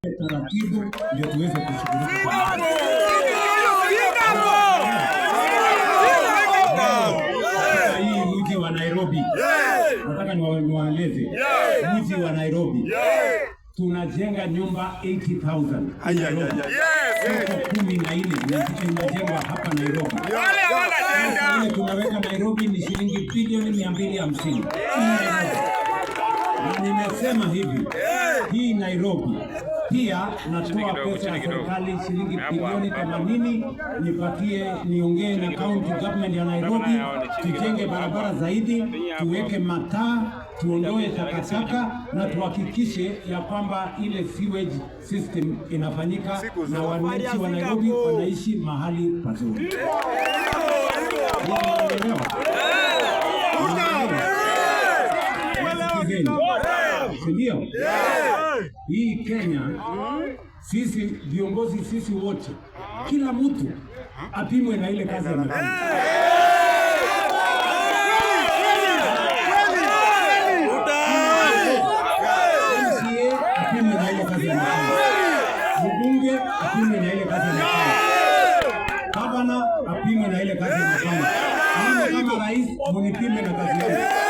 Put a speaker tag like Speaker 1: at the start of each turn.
Speaker 1: Taratibu ndio tuweze kushughulika. Hii mji wa Nairobi, nataka niwaeleze mji wa Nairobi tunajenga nyumba 80,000 soko 14 inajengwa hapa Nairobi. Pesa ile tunaweka Nairobi ni shilingi bilioni 250. Na nimesema hivi, hii Nairobi pia natoa pesa ya serikali shilingi bilioni 80 nipatie, niongee na county government ya Nairobi, tujenge barabara zaidi, tuweke mataa, tuondoe takataka na tuhakikishe ya kwamba ile sewage system inafanyika na wananchi wa Nairobi wanaishi mahali pazuri. Unaelewa? Sikizeni. Si ndio? Hii Kenya, sisi viongozi, sisi wote, kila mtu apimwe na ile kazi amefanya. MCA apimwe na ile kazi amefanya. Mbunge apimwe na ile kazi amefanya. Gavana apimwe na ile kazi amefanya. Mimi kama rais munipime na kazi yangu.